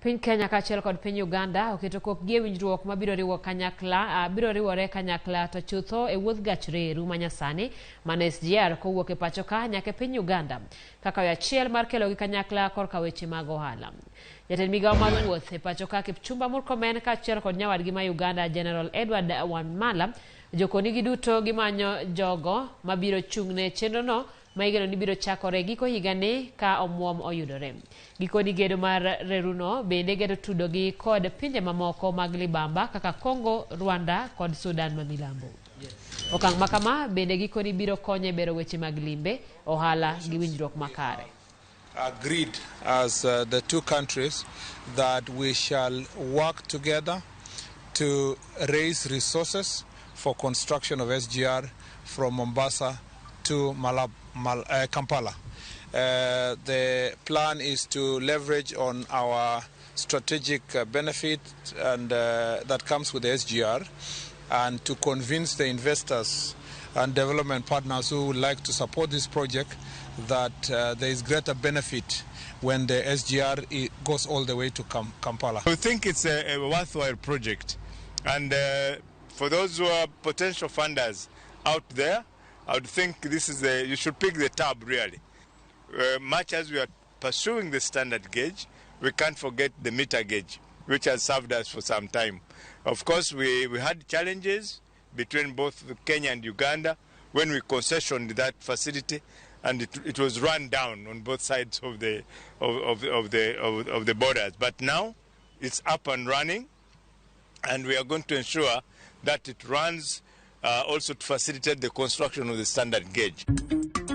Piny Kenya kaachiel kod piny Uganda oketo kokgi e winjruok mabiro riwo kanyakla biro riwore kanyakla to chutho e wuodh gach reru manyasani man SGR kowuok e pacho ka nyaka e piny Uganda kaka yo achiel mar kelogi kanyakla korka weche mag ohala. Jatend migawo mar wuoth e pacho ka Kipchumba Murkomen kaachiel kod nyawadgi ma Uganda General Edward Wamala jokoni giduto gimanyo jogo mabiro chung'ne chenrono ma igeno ni biro chakore giko higani ka omuom oyudore. Gikoni gedo mar reruno bende gedo tudogi kod pinje mamoko mag libamba kaka Congo, Rwanda kod Sudan ma milambo. Okang' ma kama bende gikoni biro konyo e bero weche mag limbe, ohala gi winjruok makare. Agreed as the two countries that we shall work together to raise resources for construction of SGR from Mombasa to Kampala. The plan is to leverage on our strategic benefit and that comes with the SGR, and to convince the investors and development partners who would like to support this project that there is greater benefit when the SGR goes all the way to Kampala. We think it's a worthwhile project, and for those who are potential funders out there, I would think this is you should pick the tab really. Much as we are pursuing the standard gauge, we can't forget the meter gauge, which has served us for some time. Of course, we had challenges between both Kenya and Uganda when we concessioned that facility, and it was run down on both sides of the borders. But now it's up and running, and we are going to ensure that it runs also to facilitate the construction of the standard gauge.